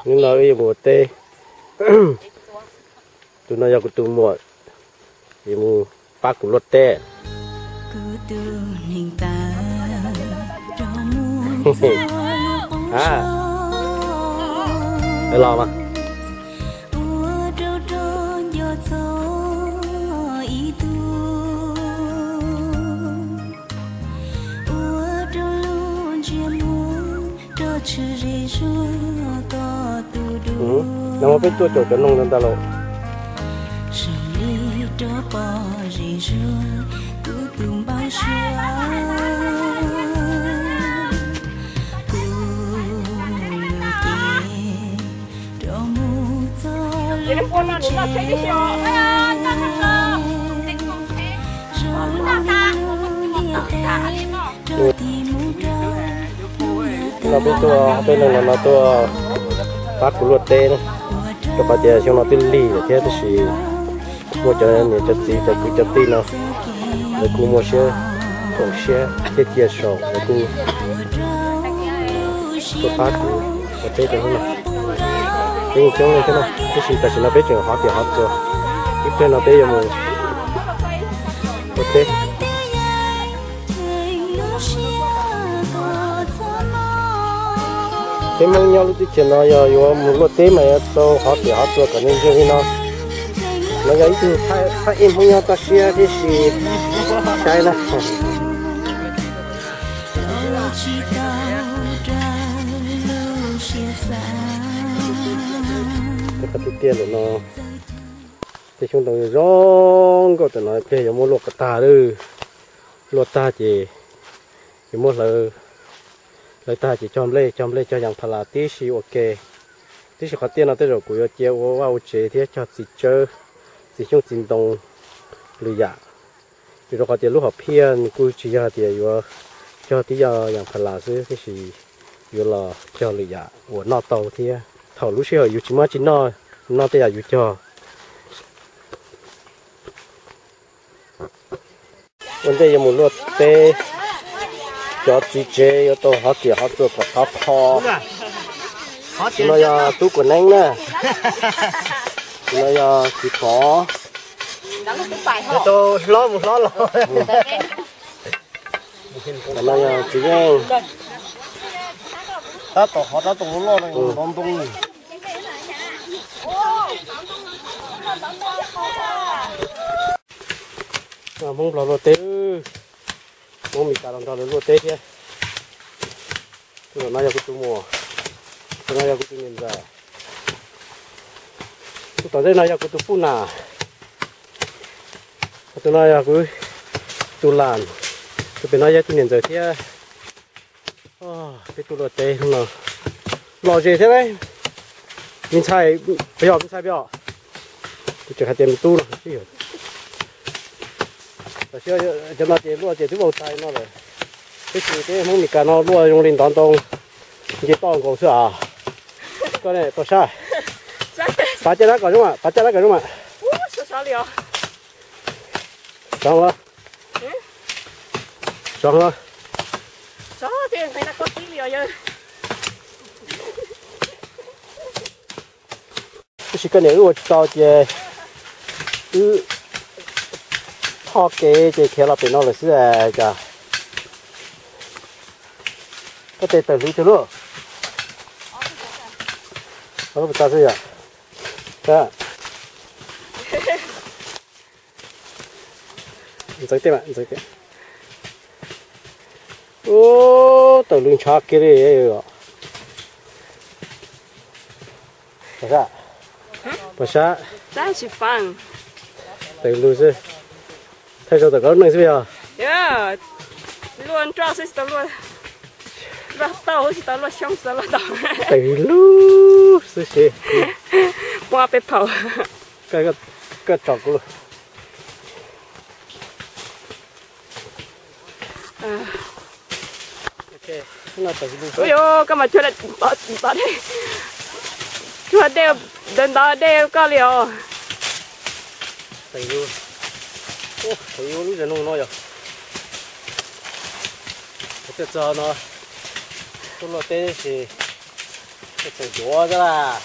Hnub no wb yuav mus ua teb. Tus no yog kuv tus muam, yuav mus pab kuv luaj teb. Los mas. Nag hmo peb tuaj caum cov noog no ntag lauj. No peb tuaj, peb leeg los no tuaj pab kuv luaj teb na, rau qhov tias xyoo no twb lig lawm thiab tab sis muaj cov niam cov txiv cov kwv cov tij no lawv kuj muaj siab koom siab thiab cia saum lawv kuj tuaj pab kuv ua teb rau hnub no. Peb yeej coob leej thiab na, tab sis tam sim no peb tseem hov tiam hov txuas. Ib pliag no peb yuav mus ua teb. Peb Hmoob nyob lub teb chaws no yog yuav mus luaj teb mas yuav tau hov tiam hov txuas kom ntse ntse li no. No yog ib tug thaj ej Hmoob nyob toj siab thiab si saib na. Tiaj tiaj lawm no, tej xyoob ntoo zoo nkauj tam no pliag yuav muab luaj kom tag lawm. Luaj tag ces yuav muab hlawv, hlawv tag ces cog nplej, cog nplej cog yas pha las tib si ua ke. Tib si qhov tiaj no tej zaum kuv yuav cia ua vaj ua tsev thiab cog txiv tsawb, txiv xyoob txiv ntoo lwm yam. Vim rau qhov tias lub hom phiaj nws kuj tsis yog hais tias yuav cog tib yam pha las xwb, tiam sis yuav los cog lwm yam uas noj tau thiab. Thaum lub sij hawm yus tsis muaj dab tsi noj, noj tej yam yus cog. Ua ntej yuav mus luaj teb, cov txiv tsev yuav tau hov tiam hov txuas kom khov kho. Tus no yog tub Kuam Neeb na. Tus no yog txiv Pov. Tau hlob mus hlob los. Tus no yog txiv Yeej. Tab tom hov rab toom loj loj ntov ntoo. Hmoob Nplog luaj teb, Hmoob Mes Kas los nrog lawv luaj teb thiab. Tus no yog kuv tus muam, tus no yog kuv tus niam ntxawm, tus tom ntej no yog kuv tus puj nam, tus no yog kuv tus lam, tus pem no yog tus niam ntxawm thiab. Peb tuaj luaj teb no lom zem thiab. Me ntxhais, peb yog me ntxhais peb os. Kuv tseem hais tias me tub no. Tam sim cov no ces luaj ces twb vau tais no lawm. Tab sis peb Hmoob Mes Kas no luaj zoo li ntov ntoo, nce toj nkaus xwb as. Koj ne, tau sab. Pav caj dab kom zoo mas, pav caj dab kom zoo mas. Zoo los, zoo los. Tab sis koj niam wb ua tsis tau ces wb thoj kev ces khiav los pem no lawm xwb cas. Koj tes tawm hluv twg lauj? Puas tau xwb yom? Ntxeev tej, ntxeev tej. Ub, tawm lug ntshav kiag li. Pom sab, pom sab. Tawm lug xwb. Thaij rau tom koj lub neej xwb yog. Luaj nroj xwb tsis tau luaj, luaj tauj xwb tsis tau luaj xyoob tsis tau luaj tau. Tawm lug xwb xwb. Muab peb phaum. Koj tsom kuv. Ui, koj mas cuag ntov dej, cuag dej ntawd ntov dej koj li os. Lub zos no yog, txog no tuaj luaj teb tab sis Txawm yuav xwb las,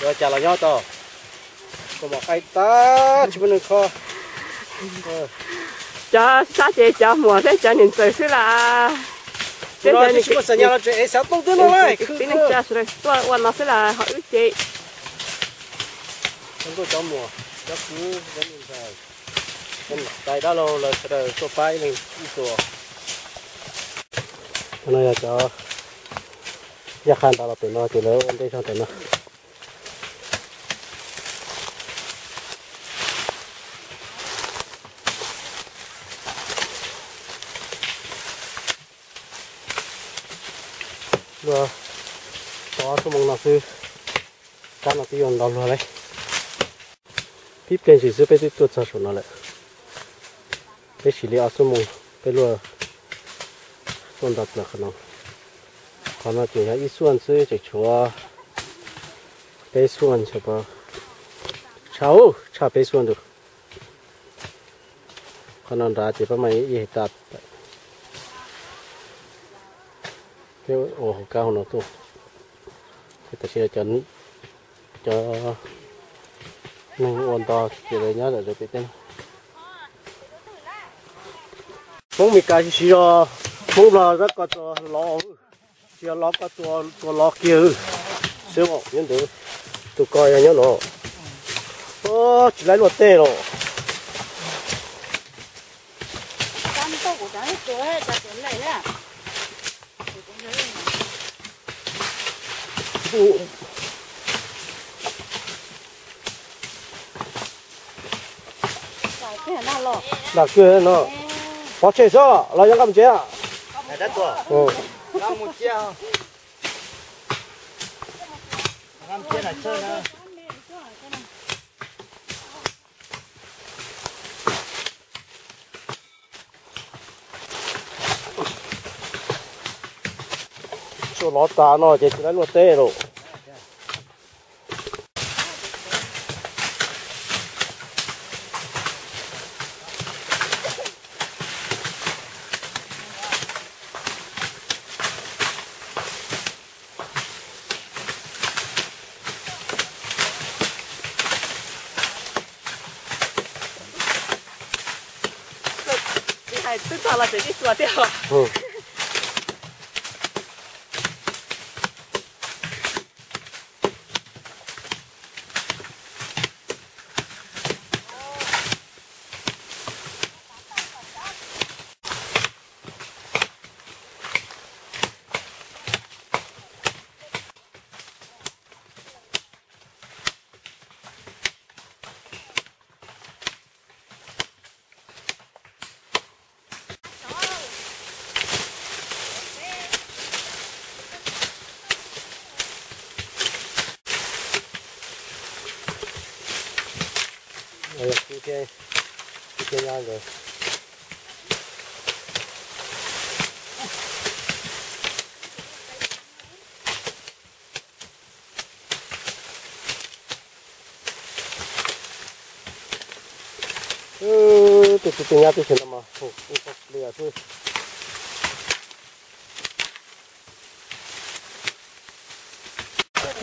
yuav cas los nyob tau. Kua muam qaib tag tsis muaj neeg kho. Cov sab ces cov muam thiab cov niam ntxawm xwb las. Tsis muaj xav nyas los tseem ev xav tooj twb no lawm. Tib neeg tsa sawv daws tuaj ua no xwb las ho wb ces. Cov muam, cov kwv, cov niam ntxawm, cov niam tais dab laug lawv sawv daws tuaj pab ib leeg ib txuas. No yog cov yaj qha ntas los pem no ces lawv ua ntej zog ntawm no. Luag tau ob xuab moos no xwb, kab no twb yuav ntau luag lawm. Pib pliag ntsis xwb peb twb tuaj txog saum no lawm. Peb siv li ob xuab moos peb luaj tuaj nto plaws qhov no. Qhov no ces yog ib xuaj xwb tseem tshuav peb xuaj, tshaj, tshaj peb xuaj ntus. Qhov no nrad ces pab mam ib hais tas thiab ua hauv kab hauv no tuaj. Ces tam sim no cov neeg ua nto ces lawv nyob ntawm pem teb. Hmoob Mes Kas siv zog, Hmoob Nplog zab ko tua lov, tsis yog lov ko tua, tua lov kiag. Xwb nyob ntawd, tus ko yog nyob no. Tsis laib luaj tej los. Dag kiag no. Pov tseg xwb los yog nqa mus tsev? Tsuas lov tas no ces tsis laib luaj teb lawm. Tsis hais twb txog los tseem tib txuas thiab. Kuv thiab, kuv thiab nyab nkawd. Tus txiv tus nyab tib si no mas hu ib tog plias xwb.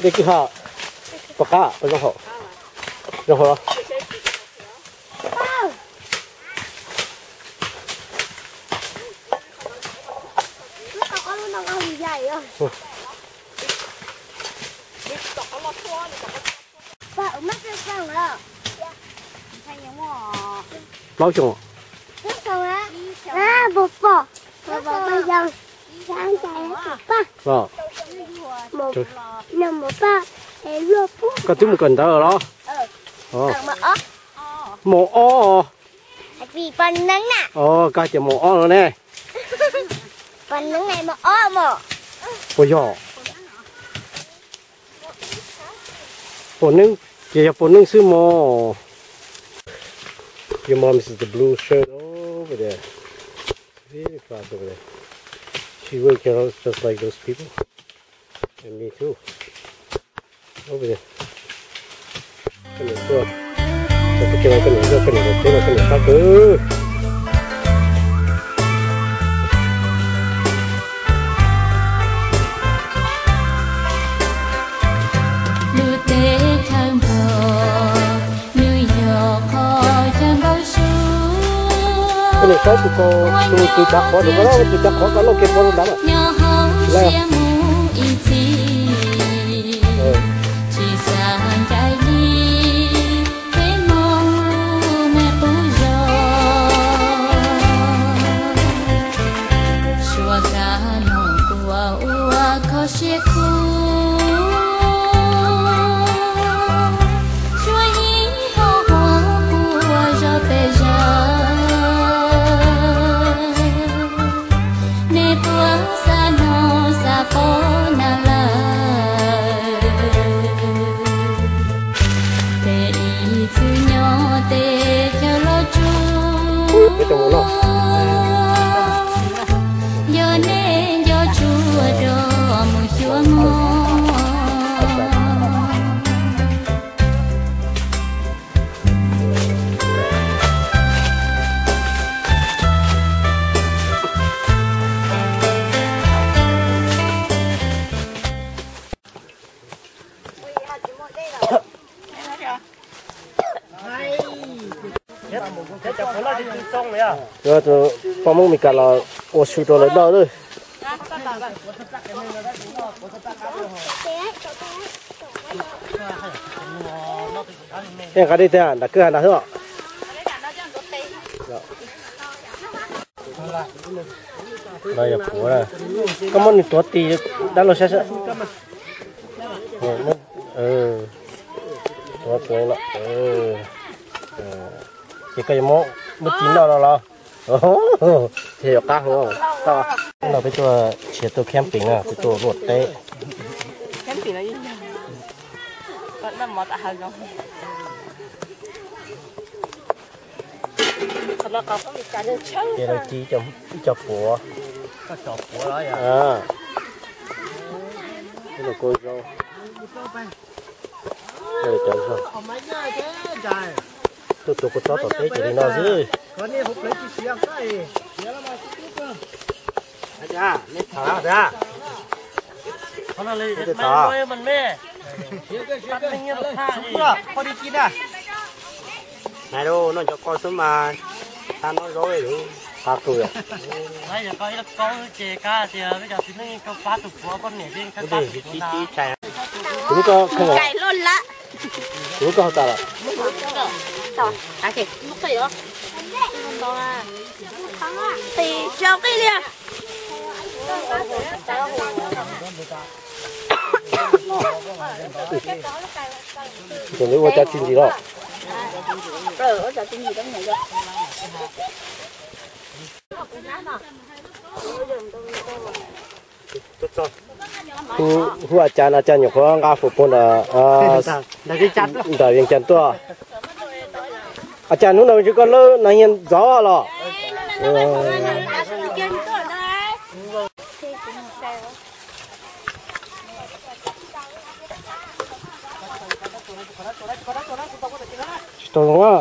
Dej kwj ha, pom qab, zoo hauv, zoo hauv los. Plaub xyoo. Koj twb mus kawm ntawv los? Mos ob. Koj hais tias mos ob no ne. Puas yog? Puas neeb, ces yog puas neeb xwb mos. Your mom is the blue shirt over there. Really fast over there. She really can just like those people. And me too. Over there. Koj niam tuaj, koj niam tuaj, koj niam tuaj, koj niam sab kawg. Saib tus ko, tus tus tsav qhuav rau koj, tus tsav qhuav koj lauj kev puav rau nrad lawm. Tsis xav ncaim li peb Hmoob lub me qub zos. Suav kav no kuv ua kho siab khuv, suav ib hmo ua kuv ua zog pes zog. Nej puas xav hnov xav paub na lawm? Peb ib txwm nyob teb chaws los tsuas, yog nej nco tsuas rau mus xyuas mog. Yog tus poj Hmoob Mes Kas los ua su rau lawv noj lawm. Tej nqa dej tiag nram kwj ha nrad xwb os. Yog puav, koj muab nws tuav tis dab laug saib saib. Tuav tuav no. Ces koj yuav muab muab ci noj no los? Ces yuav qab hov. No peb tuaj, tsis yog tuaj camping na, peb tuaj luaj teb. Ces lawv ci ib co puav. Ib los kua zaub. Tuaj tuav kua txob tom teb ces li no xwb. Nais, noj cov ko xwb mas, txhob noj zaub li. Qab tu yom. Kuv lub ko, kuv lub ko hauv tas lawm. Tus lub ua cov tsis ntsim los. Hu, hu a cas no cas nyuam qhuav nqa fum puag ntawm, ntawm Vias Cas tuaj. A cas hnub no tsis koj lawb no hiaj ntxov los. Tsis tau zoo.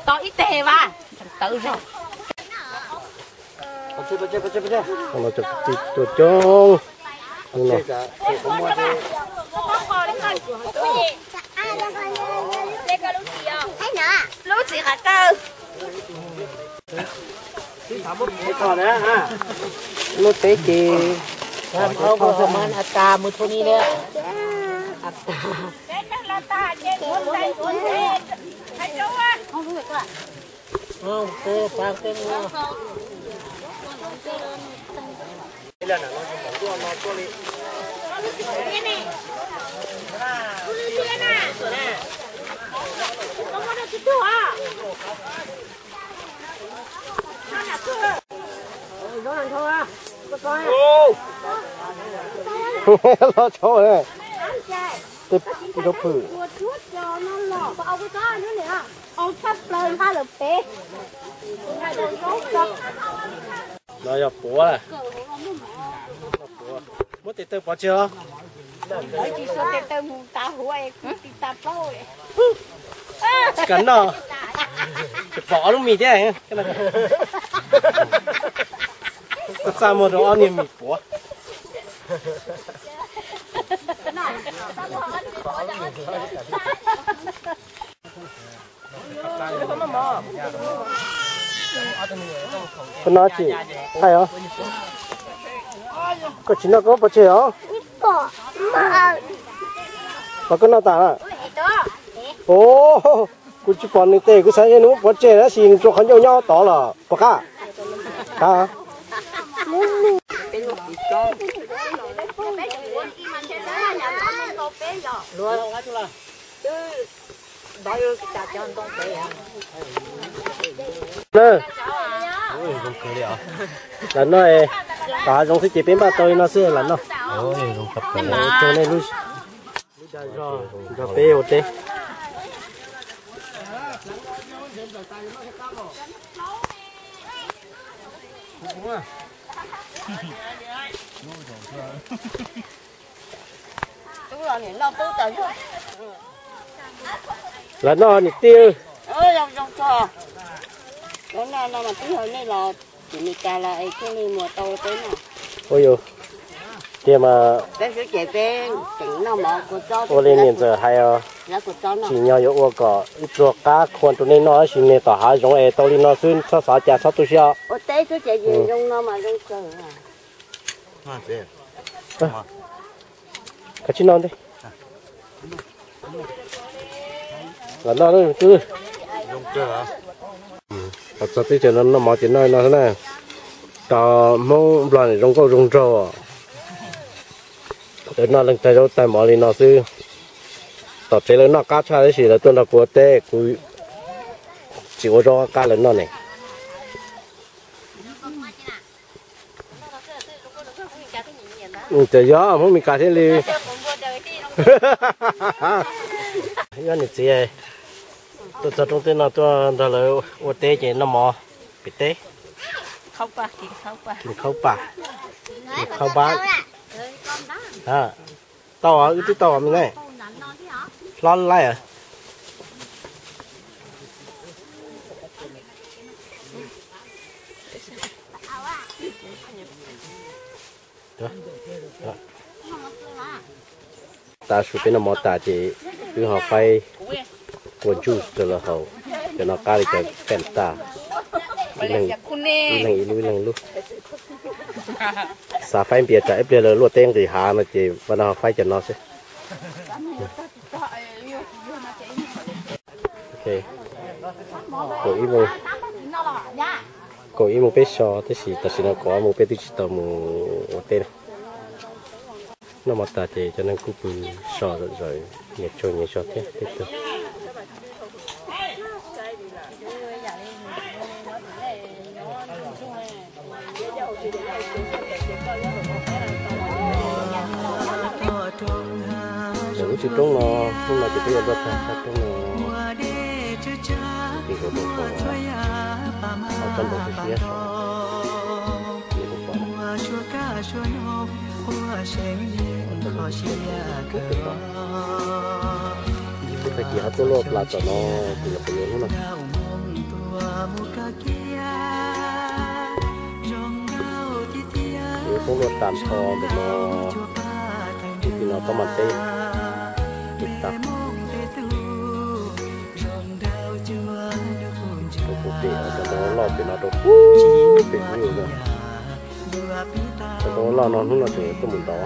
Tos ib teg vas, tawv zog. Cov kwv tij tuaj coob. Lub txiv qav kaw. Lub teb ces a tas mus txhua ni li. Los tshauv, tej zaub pwm. No yog puav. Muab tes taw pov tseg os. Tsis kam noj, tseem pom ob lub mis thiab. Koj txaj muag rau ob niag mis puav. Koj noj tsis nqaij os? Koj tsis noj koj pov tseg os? Mas koj noj tas? Os, kuv tsis pom nws tes, kuv xav nws muab pov tseg tab sis nws rau qhov ncauj nyob tod los puas qab? Qab. Lawm no, tom hav zoov xwb ces peb npaj tau li no xwb lam noj. Ua tsaug nej lub dag zog nrog peb ua teb. Lam noj niam tij. Ua yus, tiag mas ua li niam ntxawm hais os, tsim nyog yuav ua kom ib pluag qab khua rau nej noj tab sis niag tom hav zoov es tau li no xwb txhob xav cas txhob tu siab os. Kav tsij noj ntej. Los noj twb los txog teb chaws no noj mov ces noj no xwb na. Cov Hmoob Nplog zoo nkauj zoo nraug, lawv noj leej tag zaub tag mov li no xwb. Tom tsev lawv noj qab tshaj tab sis lawv tuaj nrog kuv ua teb kuv tsis ua zaub qab lawv noj ne. Ces yog Hmoob Mes Kas thiaj li, yog niam txiv tuaj txog rooj teb no tuaj nrog lawv ua teb ces noj mov pem teb. Kis khaub pam, kis khaub pam. Tau, wb twb tau me ne, hlob laij. Tav su peb noj mov tas ces wb ho faib ua juice rau lawv haus. Cov no qab li cov Fanta, ib leeg ib lub ib leeg ib lub. Xav faib npias tsam ib pliag lawv luaj teb nqis hav no ces ua no ho faib cov no xwb. Kaum ib moos peb so tab sis tam sim no kaum ob moos peb twb tsis tau mus ua teb na. Noj mov tas ces cov neeg kuj pw so zom zaws, nyias tsaug nyias zog thiab peb tug. Lub tsev roob no, hnub no ces peb yuav luaj tag sab roob no, peb yuav luaj tau, tau tsob ntoo siab siab so, peb yuav luaj pom. Tag kis ho tuaj luaj plas tom no, ces yog peb yuav hnub no. Ces poob luaj tas nrho ntawm no, tus tim no tob mas teb, teb tas. Rau puag pem cov ntoo loj pem no rau puag pem ub na. Cov ntoo loj no hnub no tseem tuaj mus ntov.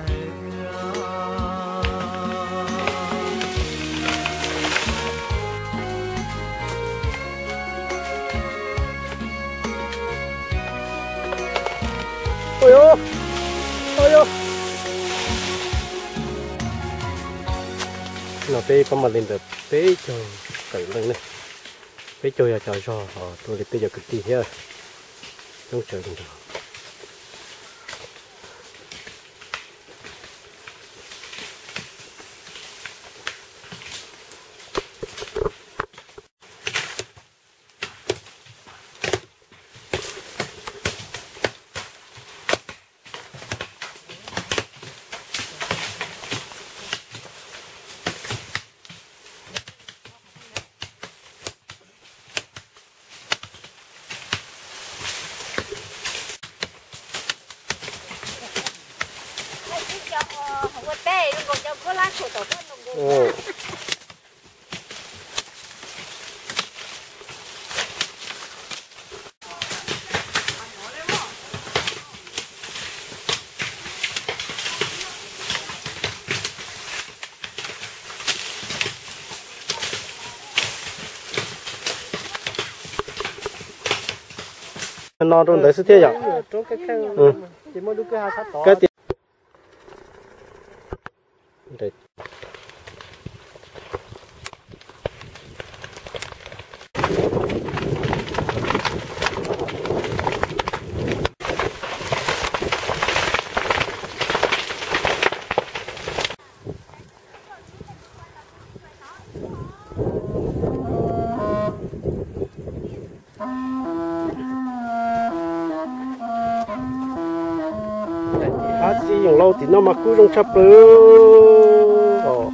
Ua, ua, no peb pab mam li ntawm peb caug tawm leej ne. Peb caug yog cov zog, ho tuaj li peb cov kwv tij thiab. Coob tsawv li ntawd. No rau ntawd xwb thiab yom. Kab tias Hav txiv yeem laus tim no mas kub zoo tshaj plaws os.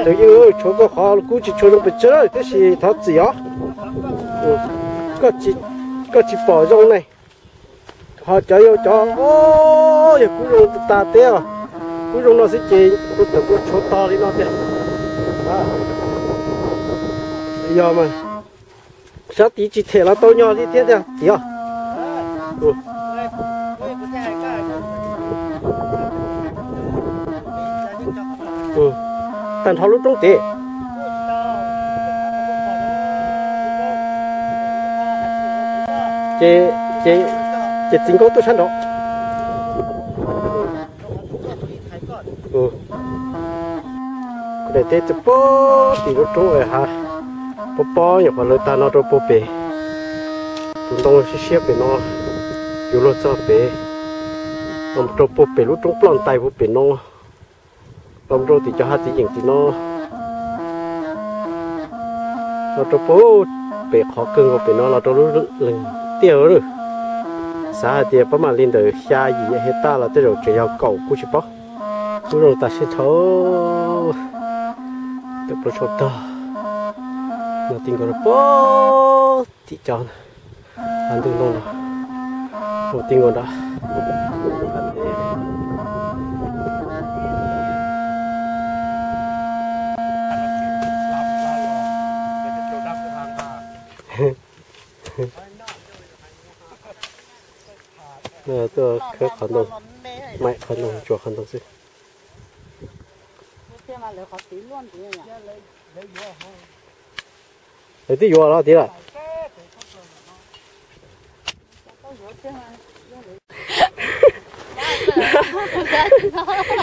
Tus yeej tshuav koj qhov kub tsis tshua zoo pes tsawg tiam sis thov txim os. Koj tsis pom zoo ne. Ho cov yau cov, yog kub zoo tas teb os. Kub zoo no xwb ces kuv tawm ua tshuav tog li no tiag. Yog mas, sab tid tsis them los tau nyog li thiab tiag os. Tag nrho lub roob tid. Ces, ces txiv nkaub tuaj sab nraud. Daim teb txawm poob tim lub roob hav, poob poob nyuam qhuav lawv tag no rau puag pem. Tus ntoo siab siab pem no, yuav luag txog pem, los rau puag pem lub roob ploj ntais puag pem no, los rau tim cov hav txiv yeem tim no, los rau puag pem qhov kawg nkaus pem no los rau lub leeg tiaj lawm. Xav hais tias pab mam li ntawm xya yim hej taj los tej zaum tseem yog kaum kuj tsis paub. Kub zoo tas siab ntshaw, tawm plaws saum tog no ti nkaus rau puag tim cov hav ntug ntoo no, mus ti nkaus nrad. Tuaj khawb qhov ntoo, maim qhov ntoo, ntsuas qhov ntoo xwb. Lawv twb yuav los tiag lawm.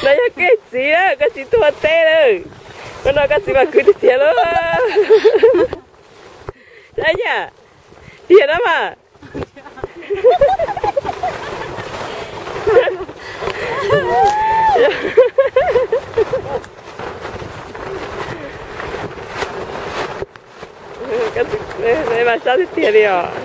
No yog koj txiv na, koj txiv tuag teb lawm. Ua no koj txiv mas kwv tiag tiag lauj. Ab yam, tiag na mas. Mas sab tiag tiag li os.